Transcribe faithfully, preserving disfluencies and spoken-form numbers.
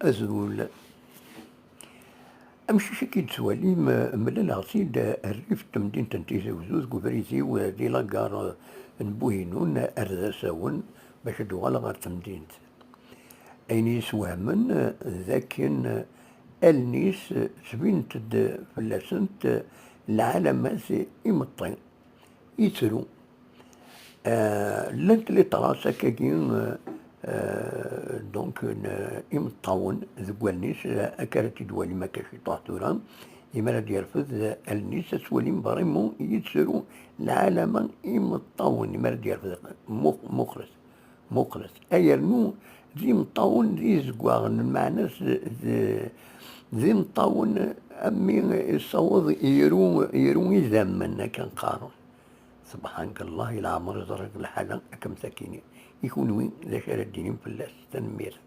Azul. Amcic-agi d-tettwalim, mlaleɣ-t-id rrif n temdint n Tizi Wezzu deg ubrid-iw di lagare n Buhinun ar d asawen bac ad uɣaleɣ ɣer temdint. Ayen i yi-iswehmen d akken allen-is sbint-d fell-asent lɛalamat imeṭṭi, yettru. Euh, llant les traces akkagi, euh, euh, donc n imeṭṭawen deg wallen-is, euh, akka ara tt-id-walim akka ciṭuḥ tura, imi ara d-yerfed allen-is ad twalim vraiment yettru lɛalama imeṭṭawen, imi ara d-yerfed muq- muqlet, muqlet. Ayernu d imeṭṭawen d izeggaɣen, lmeɛna d, d, d imeṭṭawen am mi yessaweḍ iru, iru idammen, akken qqaren. Subḥanak Allah, i leɛmer i ẓriɣ lḥala akka am sakini. I kunwi, d acu ara d-tinim fell-as? Tanemmirt.